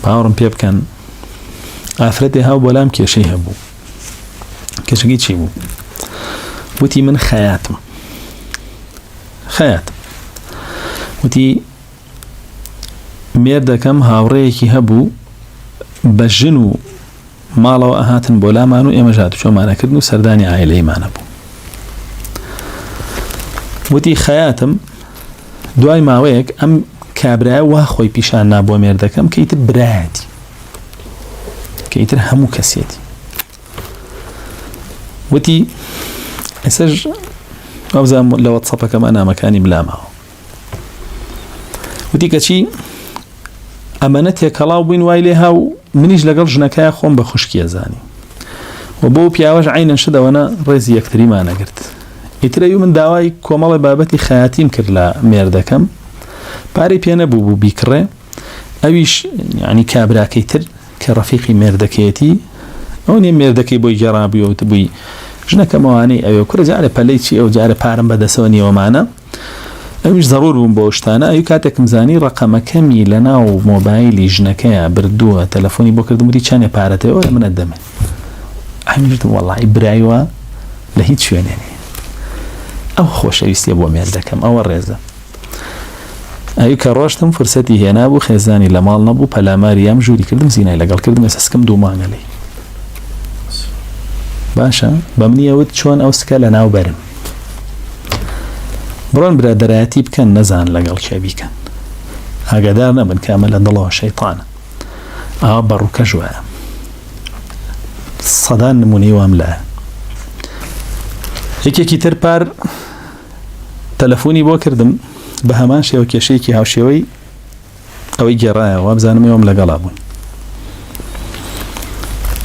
باوەڕم پێ بکەن ئافرەتێ هاو بۆلام کێشەی هەبوو کێشەکەی چی بوو وتی من خەیاتم خەیات وتی مێردەکەم هاوڕێیەکی هەبوو بە ژن و ماڵەوە ئەهاتن بۆ لامان و ئێمەش هاتوچۆمانەکردن و سەردانی عایلەیمانە بوو وتی خەیاتم دوای ماوەیەک ئەم کابرایە وا خۆی پیشان نا بۆ مێردەکەم کە ئیتر برایەتی کە ئیتر هەموو کەسێتی وتی ئێسش ئەوزان لە وەتسەپەکەم ئەنامەکانی بلاماوە وتی کەچی ئەمەنە تێکەڵاو بووین وای لێ هاو منیش لەگەڵ ژنەکەی خۆم بە خوشکی ئەزانی و بۆ پیاوەش عینەن شت ئەوەنە ڕێزی یەکتریمان نەگرت ئیتر ئەیو من داوای کۆمەڵی بابەتی خەیاتیم کرد لە مێردەکەم پارەی پێ نەبوو بوو بیکڕێ ئەویش ینی کابراکەی تر کە ڕەفیقی مێردەکەیەتی ئەو نیە مێردەکەی بۆی گێڕابووی وتبووی ژنەکەم ئەوانەی ئەوێ کورە جارێ پەلەی چی ئەو جارە پارەم بەدەسەوە نیوەمانە ئەویش زەڕور بووم بۆ شتانە ئەوی کاتێکم زانی ڕەقەمەکەمی لە ناو مۆبایلی ژنەکەیە بردووە تەلەفۆنی بۆ کردم وتی چەندێ پارەتەوە لە منە دەمێ ئەمیش وەڵی برایوە لە هیچ شوێنێ نیە ئەو خۆشەویستیە بۆ مێردەکەم ئەوە ڕێزە ئەوی کە ڕۆشتم فرسەتی هێنابوو خێزانی لە ماڵ نەبوو پەلاماری یام ژووری کردم زینای لەگەڵ کردم ئێستا سکم دوو مانگە لێی باشە بە منی ئەوت چۆن ئەو سکە لە ناو بەرم بڕۆن برادەرایەتی بکەن نەزان لەگەڵ کێ بیکەن ئاگادار نەبن کە ئەمە لە دڵەوە شەیتانە ئاوا بە ڕووکەش وایە سەدان نمونەی وام لایە یەکێکی تر پار تەلەفۆنی بۆ کردم بە هەمان شێوە کێشەیەکی هاوشێوەی ئەوەی گێڕایەوە وابزانم ئێوەم لەگەڵا بوون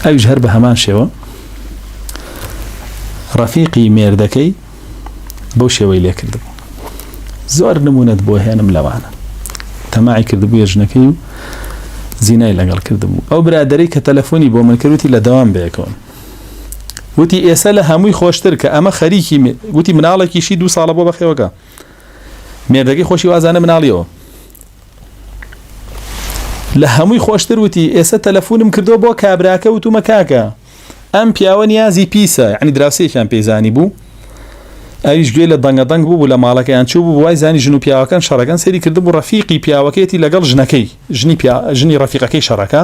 ئەویش هەر بە هەمان شێوە ڕەفیقی مێردەکەی بەو شێوەی لێ کردبوو زۆر نمونەت بۆ هێنم لەوانە تەماعی کردبوو ژنەکەی و زینای لەگەڵ کردبوو ئەو برادری کە تەلەفۆنی بۆ من کردوتی لە دەوام بەیەکەوە وتی ئێسە لە هەمووی خۆشتر کە ئەمە خەریکی وتی مناڵێکیشی دوو ساڵە بۆ بەخێوەکە مێردەکەی خۆشی وازانە مناڵیەوە لە هەمووی خۆشتر وتی ئێستا تەلەفۆنم کردو بۆ کابراکە وتومە کاکە ئەم پیاوە نیازی پیسە یعنی دراوسێکیان پێزانی بوو ئەویش گوێ لە دەنگە دەنگ بوو لە ماڵەکەیان چوو بوو وای زانی ژن و پیاوەکان شەڕەکەن سەیری کردبوو ڕەفیقی پیاوەکەیەتی لەگەڵ ژنەکەی ژنی پیا ژنی ڕەفیقەکەی شەڕەکە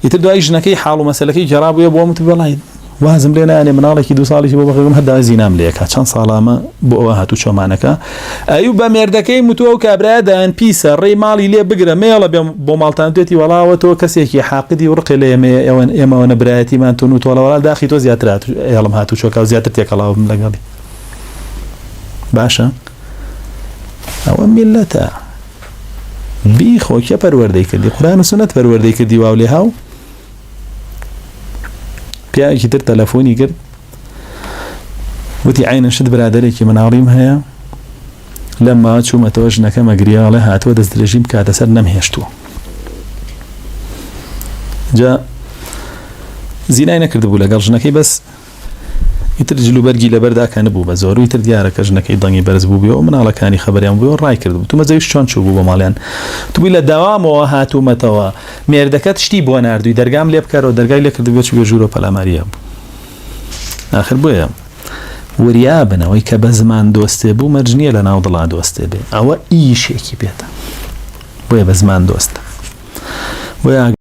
ئیتر دوای ژنەکەی حاڵ و مەسەلەکەی گێڕابوویە بۆم وتی وەڵای وازم لێ نانێ مناڵێکی دوو ساڵیشی بۆ بەخێوم هەر داوای زینام لێکا چەند ساڵامە بۆ ئەوە هاتوو چۆمانەکە ئەیو بە مێردەکەی متووە و کابرایە دایان پیسە ڕێی ماڵی لێ بگرە مێڵە بێ بۆ ماڵتان توێتی وەڵاوە تۆ کەسێکی حاقدی و ڕقێ لە ئێمەیە ئێوەن ئێمەوە نەبرایەتیمان تون و تۆڵە وەڵا داخی تۆ زیاتر هاتوو ئێڵم هاتوو چۆکا و زیاتر تێکەڵاوم لەگەڵی باشە ئەوە میلەتە بیخۆ کێ پەروەردەی کردی قورئان و سوننەت پەروەردەی کردی واو لێهاو پیاوێکی تر تەلەفۆنی کرد وتی عینە شت برادێکی مناڵیم هەیە لەم ماوە چوومەتەوە ژنەکە مەگریاڵێ هاتووە دەست درێژیم بکاتە سەر نەمهێشتووە جا زینای نەکردبوو لەگەڵ ژنەکەی بەس ئیتر جلوبەرگی لەبەردا کە نەبوو بە زۆر و ئیتر دیارە کە ژنەکەی دەنگی بەرز بووبیەوە مناڵەکانی خەبەریان بوویەوە ڕای کردبوو تومە زەویش چۆن چوو بوو بۆ ماڵیان توبووی لە دەوامەوە هاتوومەتەوە مێردەکەت شتی بۆ ناردووی دەرگام لێ بکەرەوە دەرگای لێ کردبوو چووە ژوورەوە پەلاماریان بوو ئاخر بۆیە وریا بن ئەوەی کە بە زمان دۆستێ بوو مەرج نییە لە ناو دڵا دۆستێ بێ ئەوە ئیشێکی پێتە بۆیە بە زمان دۆستە بۆیە.